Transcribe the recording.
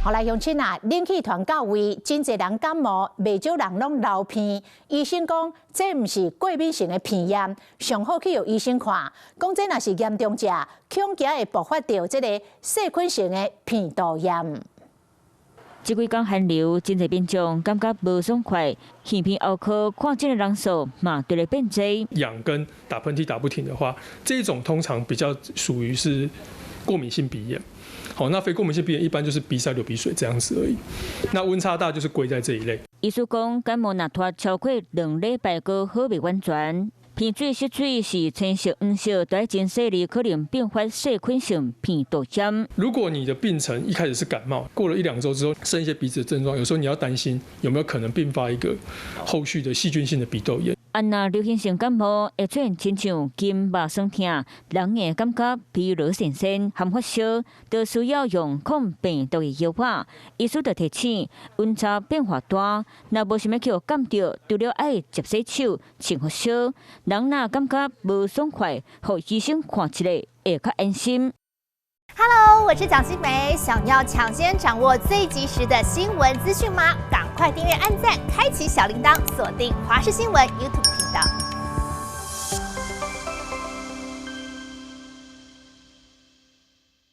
好來，鄉親啊，冷氣團到位，真濟人感冒，袂少人攏流鼻。醫生講，這毋是過敏性的鼻炎，上好去予醫生看。講這若是嚴重者，恐驚會爆發著這個細菌性的鼻竇炎。這幾工寒流，真濟民眾感覺無爽快，耳鼻喉科看診的人數嘛佇咧變濟。癢跟打噴嚏打不停的話，這種通常比較屬於是過敏性鼻炎。好，那非過敏性鼻炎一般就是鼻塞、流鼻水這樣子而已。那溫差大就是歸在這一類。醫師講，感冒若拖超過2禮拜，閣好袂完全，鼻水失水是青色、黃色，都愛真細膩，可能併發細菌性鼻竇炎。如果你的病程一開始是感冒，過了一兩週之後，生一些鼻子的症狀，有時候你要擔心有沒有可能併發一個後續的細菌性的鼻竇炎。啊，若流行性感冒會出現親像筋肉酸痛，人會感覺疲勞神神含發燒，都需要用抗病毒的藥物。醫師就提醒，溫差變化大，若無啥物去予感著，除了愛捷洗手、穿予少，人若感覺無爽快，予醫生看一下會較安心。 Hello，我是蔣新梅，想要搶先掌握最及時的新聞資訊嗎？趕快訂閱、按讚、開啟小鈴鐺，鎖定華視新聞 YouTube 頻道。